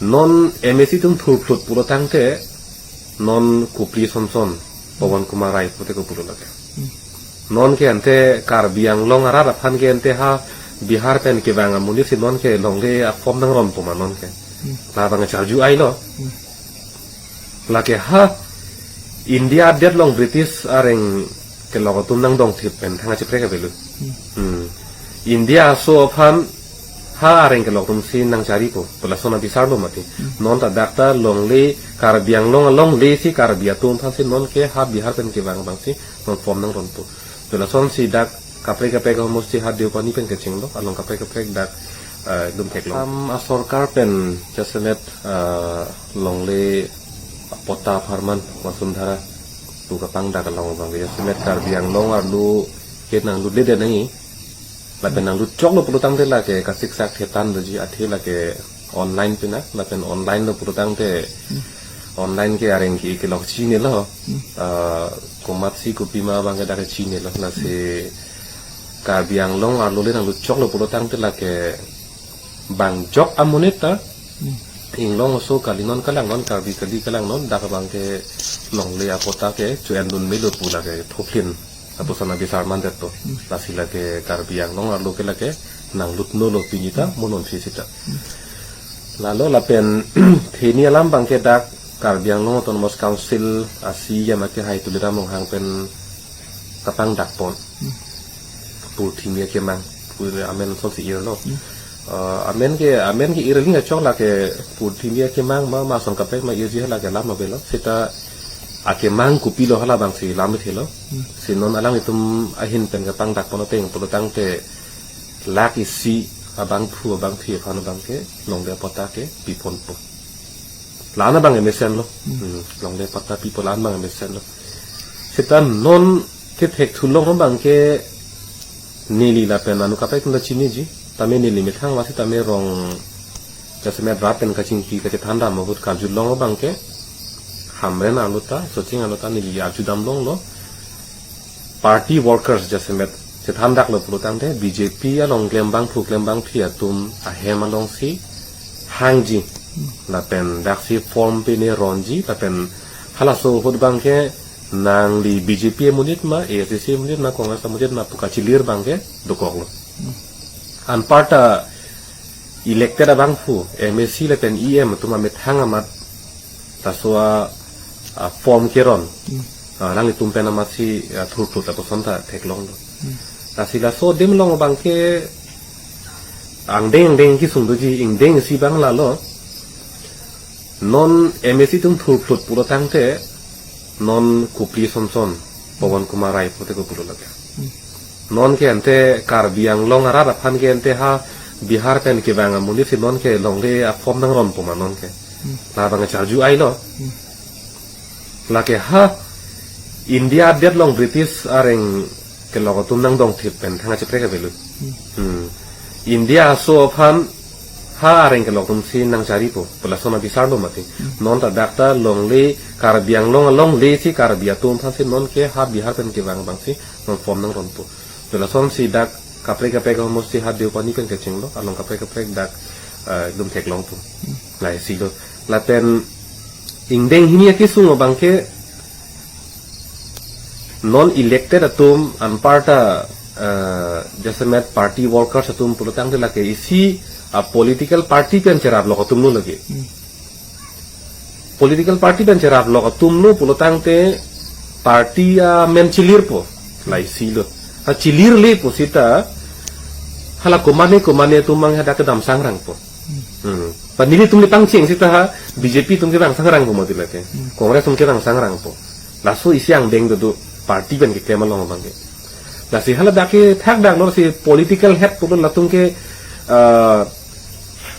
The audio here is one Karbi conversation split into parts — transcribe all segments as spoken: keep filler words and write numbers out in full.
Non M A C atum thurphlut pulo tangte, non kopri sonson, Pawan Kumar Rai pute ko pulo lake. Non ke ante Karbi Anglong arat aphan ke ante ha Bihar pen kevang amonit si non ke longle a-form nangronpo ma non ke. Labang charju ai lo. Lake ha India adet along British areng kelok atum nangdongthip pen thang kacheprek avelo. Hmm. India aso aphan ha areng kelok atum si nangcharipo, pu lason abisar lo mati. Non ta dak ta longle Karbi Anglong alongle si Karbi atum aphan si non ke ha Bihar pen kevang abang si non form nangronpo. Pu lason si dak kaprek kaprek homosti ha Deopani pen kechenglo, along kaprek kaprek dak, eh, dum theklong. Assam asorkar pen jasemet, eh, longle patta apharman Vasundhara pu kapangdak along abang jasemet Karbi Anglong arlo ke nanglut le de nangji. Lapen nanglut choklo pulo tangte lake kasiksak thetan doji, athe lake online pina, lapen online lo pulo tangte online ke areng ke kelok chinilo. Ah, komatsi kopima abang ke dak chinilo, lasi Karbi Anglong arlo le nanglut choklo pulo tangte lake bang jok amonit ta Inglong aso kali non kalang non, Karbi kali kalang non, dak abang ke longle apatta ke cho-en dun melo pu lake thophlin apuson abisar mandet to. Lasi lake Karbi Anglong arlo ke lake nanglut nolo pini ta, mo non si sita. Lalo lapen theni alam abang ke dak Karbi Anglong Autonomous Council a C E M ake hai Tuliram Ronghang pen kapangdak pon. Purthimi akemang, pur amen son si irlo. Eh, amen ke, amen ke irling achok lake Purthimi akemang ma, ma son kaprek ma irji hala ke alam avelo. Sita akemang kopilo hala abang si lam ithelo. Si non alanglitum ahin pen kapangdak pon ateng pulo tangte lakh isi abangphu abangphi aphan abang ke longle apatta ke piponpo. La-an abang mesen lo. Hmm, longle apatta pipo la-an abang mesen lo. Sita non kethek thulong abang ke neli lapen anu kaprek atum ta chiniji. Tame neli methang masi tame rong jasemet rat pen kachingki kachethan dam ahut karjulong abang ke Hamren arlo ta, Socheng arlo ta neli arju damlonglo. Party workers jasemet chethan daklo pulo tangte B J P along klembangphu klembangphi atum ahem along si hangji. Lapen daksi form pine ronji, lapen halaso ahut abang ke nangli B J P amonit ma, A S D C amonit ma, Congress amonit ma pu kachilir abang ke dokoklo. Anparta elected abangphu, M A C lapen E M atum amethang amat laso a, a form keron. Hmm. Ah, alanglitum pen amatsi, ah, thurphlut apuson ta theklonglo. Hmm. Lasi laso adim along abang ke angdeng angdeng kesung doji, ingdeng isi abang lalo. Non M A C atum thurphlut pulo tangte non kopri sonson Pawan Kumar Rai pute ko pulo lake. Hmm. Non ke ante Karbi Anglong arat aphan ke ante ha Bihar pen kevang amonit si non ke longle a form nangronpo ma non ke. Hmm. Labang charju ai lo. Hmm. Lake ha India adet along British areng kelok atum nangdongthip pen thang kacheprek avelo. Hmm. Hmm. India aso aphan ha areng kelok atum si nangcharipo, pu lason abisar lo mati. Hmm. Non ta dak ta longle Karbi Anglong alongle si Karbi atum aphan si non ke ha Bihar pen kevang abang si non form nangronpo. Pu lason si dak kaprek kaprek homosti ha Deopani pen kechenglo, along kaprek kaprek dak, eh, dum theklongpo. Hmm. Lai si lo. Lapen ingdeng hini akesung abang ke non elected atum anparta, eh, jasemet party workers atum pulo tangte lake isi a political party pen cheraplok atumlo lake. Hmm. Political party pen cheraplok atumlo pulo tangte party amen chilirpo, lai si lo. Ha chilirlepo sita hala komane komane atum abang hadak kedam sangrangpo. Hmm. Pen nelitum le pangcheng sita ha B J P atum kevang sangrangpo mati lake. Hmm. Congress atum kevang sangrangpo. Laso isi angdeng dodo party pen keklem along abang ke. Lasi hala dak ke thakdak lo si political head pulo latum ke, ah,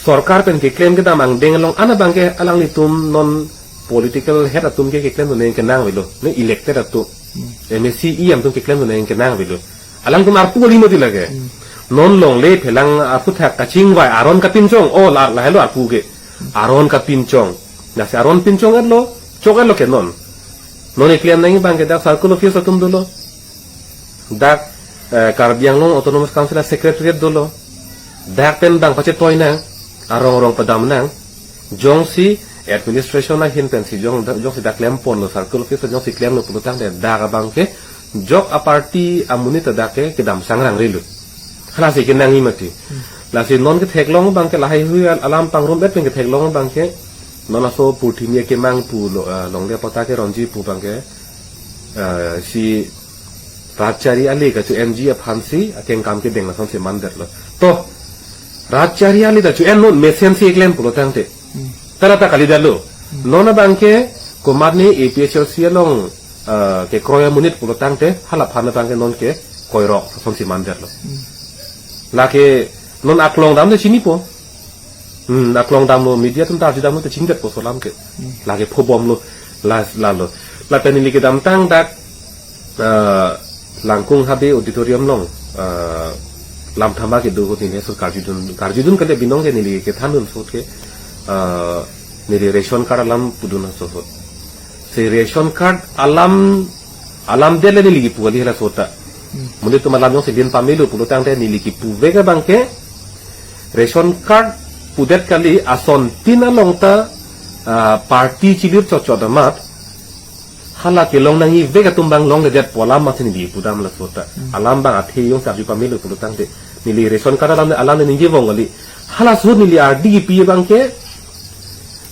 sorkar pen keklem kedam angdeng along an abang ke alanglitum non political head atum ke keklem dun nangkenang avelo. Ne elected atum. Hmm. M A C E M atum keklem dun nangkenang avelo. Alangtum arpu kali mati lake. Hmm. Non longle phelang aphuthak kachingvai aron kapinchong. Oh, la, lahelo arpu ke. Aron kapinchong. Lasi aron pinchong-etlo, chok-etlo ke non. Non keklem nangji abang ke dak circle office atum dolo. Dak, eh, Karbi Anglong Autonomous Council a secretariat dolo. Dak pen abang pachetoi nang, arong arong padam nang. Jongsi administration ahin pensi jong, jongsi dak klem ponlo, circle office jongsi klemlo pulo tangte dak abangke jok a party amonit ta dak ke kedam sangrang relo. Halasi kenangji mati. Lasi non ketheklong abangke lahai hui al-, alam pangrum et pen ketheklong abangke non aso purthimi akemang pulo, eh, longle apota keronji pu abangke, eh, si rat chari ale kacho-enji aphansi akengkam kedeng lasonsi mandetlo. To, rat chari ale ta cho-en non mesensi eklem pulo tangte. Hmm. Tara ta kalidetlo. Hmm. Non abangke komatne A P H L C along, eh, kekroi amonit pulo tangte, hala aphan abangke non ke koirok lasonsi mandetlo. Hmm. Lake non aklong dam te chinipo. Hmm, aklong damlo, media atum ta arju damlo te chingdet po so alam ke. Hmm. Lake phobomlo, la, lalo. Lapen neli kedamtang dak, eh, Langkung Habe Auditorium along, eh, lam thama kedo ahut neli so karjudun, karjudun kali binong ke neli kethandun ahut ke, eh, neli ration card alam pudun ahut. Si ration card alam, alam dele neli kipu kali hala ahut ta. Hmm. Monit atum alam jongsi din pamelo pulo tangte neli kipuvek abangke ration card pudet kali, asontin along ta, ah, party chilir chotchot amat hala kelong nangjivek atum abang longledetpo alam amatsi neli pudam hala ahut ta. Hmm. Alam abang athe jongsi arju pamelo pulo tangte neli ration card alam, alam ningje vong kali. Hala ahut neli ardi kipi abangke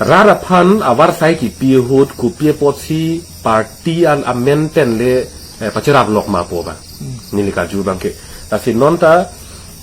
rat aphan avarsai kipi ahut kopi apotsi party an amen pen le, eh, pacherap lok ma pu abang. Hmm. Neli karju abangke. Lasi non ta,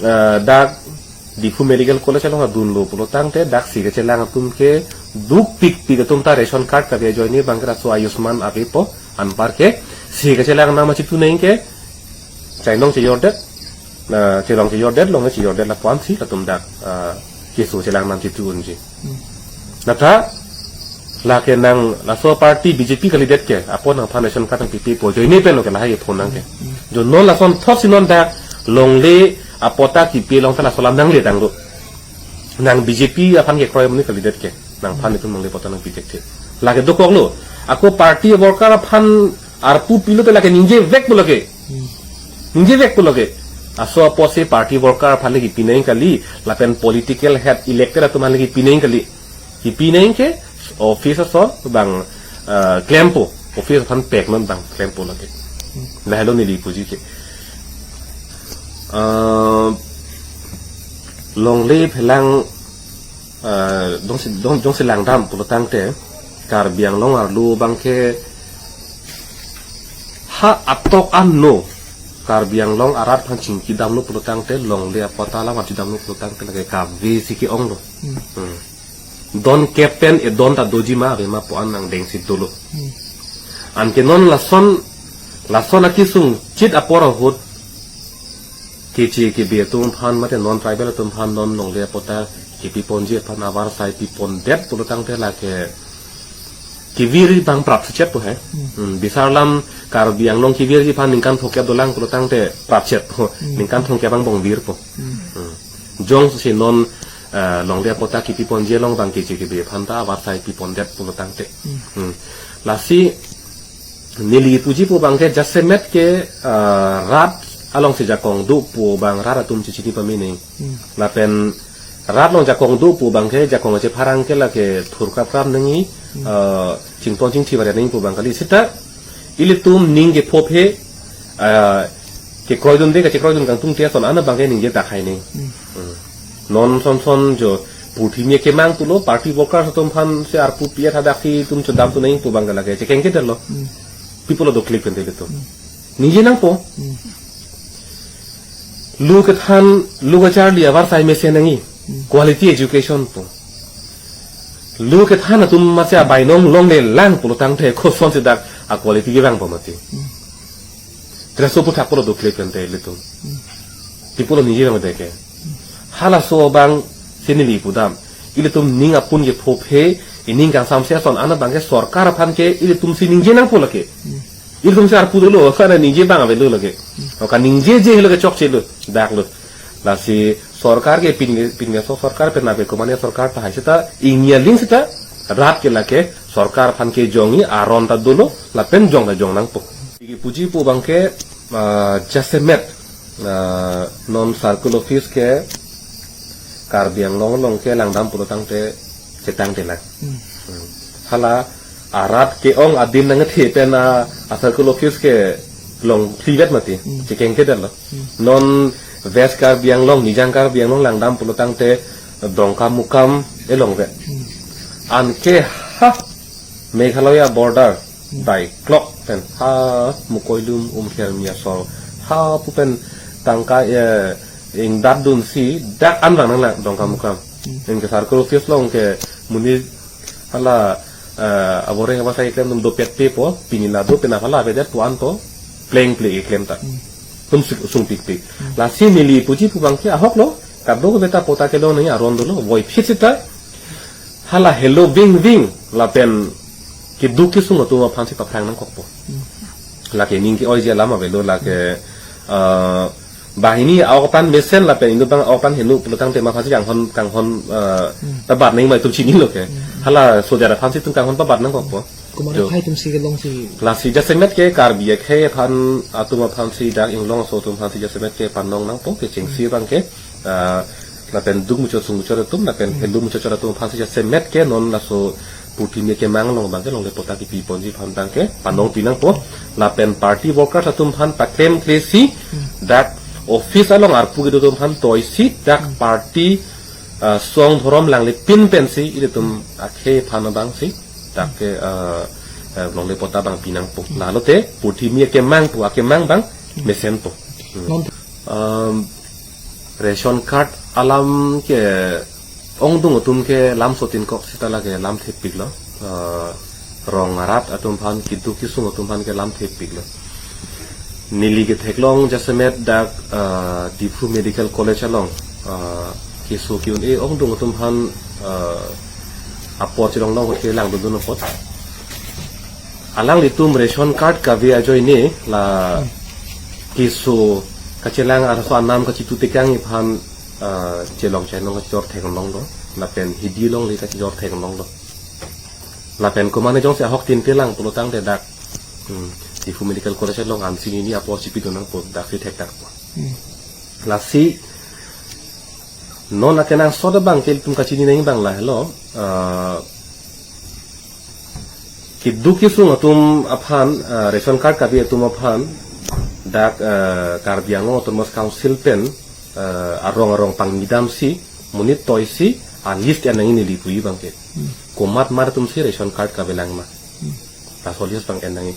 eh, dak Diphu Medical College along adunlo pulo tangte dak si kachelang atum ke dukpikpik atum ta ration card kave ajoine abangke laso Ayushman avepo, anparke si kachelang nama chitu neng ke chainong chejordet, na chelong chejordet, long chejordet lapu-ansi latum dak, ah, keso chelang nam chitu unji. Hmm. Natha, lake nang laso party B J P kalidet ke, apot nangphan ration card nangpipepo, ajoine pen lo ke lahai phone nang ke. Hmm. Jo non lasonthotsi non dak longle apota kipi along ta laso alam nangle tanglo. Nang B J P aphan kekroi amonit kalidet ke, nangphan itum longle apota nangpi thekthe. Lake dokoklo, ako party worker aphan arpu pilo te lake ningjevekpo lake. Hmm. Ningjevekpo lake. Laso apotsi party worker aphan le kipi neng kali, lapen political head elected atum aphan le kipi neng kali. Kipi neng ke office ason abang, eh, klempo. Office aphan pek non abang klempo lake. Hmm. Lahelo neli puji ke. Eh, longle phelang, eh, jongsi, jong, jongsi langdam pulo tangte, Karbi Anglong arlo abangke ha atok anno Karbi Anglong arat aphan chingki damlo pulo tangte, longle apota alam arju damlo pulo tangte lake kavesi ke-onglo. Hmm. Hmm. Don kep pen edon ta doji ma ave ma pu an angdengsi dolo. Hmm. Anke non lason, lason akesung chit apor ahut keche kebe atum aphan mate non tribal atum aphan non longle apota kipi ponji aphan avarsai pi pondet pulo tangte lake kevir abang prap suchet po he. Hmm. Hmm, bisar alam Karbi Anglong kevirji aphan ningkan thomkep dolang pulo tangte prapchet po. Hmm. Ningkan thomkep angbong virpo. Hmm. Hmm. Jongsi non, eh, longle apota kipi ponji along abang keche kebe aphan ta avarsai pi pondet pulo tangte. Hmm. Hmm. Lasi neli puji pu abangke jasemet ke, eh, rat alongsi jakong do pu abang rat atum chechini pame neng. Hmm. Lapen rat along jakong do pu abangke jakong achepharang ke lake thur krap krap nangji, hmm, eh, chingpon chingthi baria nangji pu abang kali. Seta ilitum ning kephophe, eh, kekroidunde kachekroidun kangtung te ason an abangke ningje takhai neng. Hmm. Hmm. Non son son jo purthimi akemang pulo, party workers atum aphansi arpu pi-et hadaksi itum chodam tu nangji pu abang ke lake chekeng kedetlo. Hmm. Pi pulo doklik pen te ilitum. Hmm. Ningje nangpo. Hmm. Lu kethan, lu kacharli avarsai mesen nangji. Hmm. Quality education po. Lu kethan atum masi abainong longlelang pulo tangte kosonsi dak a quality kevangpo mati. Hmm. Treso puthak pulo doklik pen te ilitum. Hmm. Pi pulo ningje vangdet ke. Halaso abangsi neli pudam. Ilitum ning apun kephophe, ining kangsamse ason an abangke sorkar aphan ke ilitumsi ningje nangpo lake. Hmm. Ilitumsi arpu dolo, kana ningje abang avelo lake. Hmm. O kaningjeje helo ke chokchelo, daklo. Lasi sorkar ke pin, pinso sorkar pen ave komane sorkar tahai seta, ingya ling seta, rat ke lake, sorkar aphan ke jongji aron ta dolo, lapen jong ta jong nangpo. Neli puji pu abangke, ah, jasemet, ah, non circle office ke, Karbi Anglong along ke langdam pulo tangte, Ketang telak. Hmm. Hala arat ke-ong adim nangthe pen a, a circle office kelong phlivet mati. Hmm. Chekeng kedetlo. Hmm. Non West Karbi Anglong, Nijang Karbi Anglong langdam pulotangte Dongkamukam elongvet. Hmm. Anke ha Meghalaya border Hmm. daiklok pen ha Mukoilum Umkhermi asor ha pu pen tangka, eh, ingdat dunsi dak anvang nanglang Dongkamukam. Hmm. Anke circle office along ke monit hala, eh, aboreng abasai klem atum dopet pepo, pini la do pen aphan la avedet pu anto pleng ple keklem ta. Hmm. Atum sung, sungpikpik. Hmm. Lasi neli puji pu abangke ahoklo, kadokave ta patta kelong nangji aron dolo, voiphit sita hala helo vingving lapen keduk kesung atum aphansi paphrang nangkokpo. Hmm. Lake ning ke-oiji alam avelo, lake, eh, banghini a-ok aphan mesen lapen inut abang a-ok aphan heno pulotangte ma aphansi kanghon, kanghon, eh, Hmm. ta bat nangji ma itum chinilo ke. Hmm. Hala sojar aphansi itum kanghon pabat nangkokpo. Komat Jo. akhei atumsi kelongsi. Lasi jasemet ke Karbi akhei aphan atum aphansi dak inglong aso atum aphansi jasemet ke panong nangpo, kechengsi Hmm. abangke, ah, lapen duk muchot sung muchot atum, lapen Hmm. helo muchot chot atum aphansi jasemet ke non laso purthimi akemang along abangke longle patta kepi ponji aphan abangke panong pi nangpo. Lapen party workers atum aphan paklemklesi Hmm. dak office along arpu kedo atum aphan toisi dak Hmm. party, ah, song dhorom langle pin pensi ilitum akhei aphan abangsi dak ke, ah, eh, longle patta abang pi nangpo. Hmm. Lalote purthimi akemang pu akemang abang Hmm. mesenpo. Hmm. Non Um, ration card alam ke ongdung atum ke lamsotin kok sita lake lamthepiklo. Uh, rong arat atum aphan, keduk kesung atum aphan ke lamthepiklo. Neli ketheklong jasemet dak, uh, Diphu Medical College along, uh, keso ke-un-e ongdung atum aphan, uh, apor chelonglong ahut ke langdundun apot. Alanglitum ration card kave ajoine la keso kachelang arso anam kachitu tekangji aphan, ah, chelong chainong kachijor theklonglo. Lapen hidi longle kachijor theklonglo. Lapen komane jongsi ahok tin pelang pulotangte dak, hmm, Diphu Medical College along ansi nini apor chipidun nangpo daksi thekdakpo. Hmm. Lasi non akenangsot abangke ilitum kachini nangji abang lahelo, ah, keduk kesung atum aphan, ah, ration card kave atum aphan dak, ah, Karbi Anglong Autonomous Council pen, ah, arong arong pangni damsi monit toisi a-list en nangji neli puji abangke. Hmm. Komat mat atumsi ration card kavelang ma. Hmm. Laso list abang en nangji.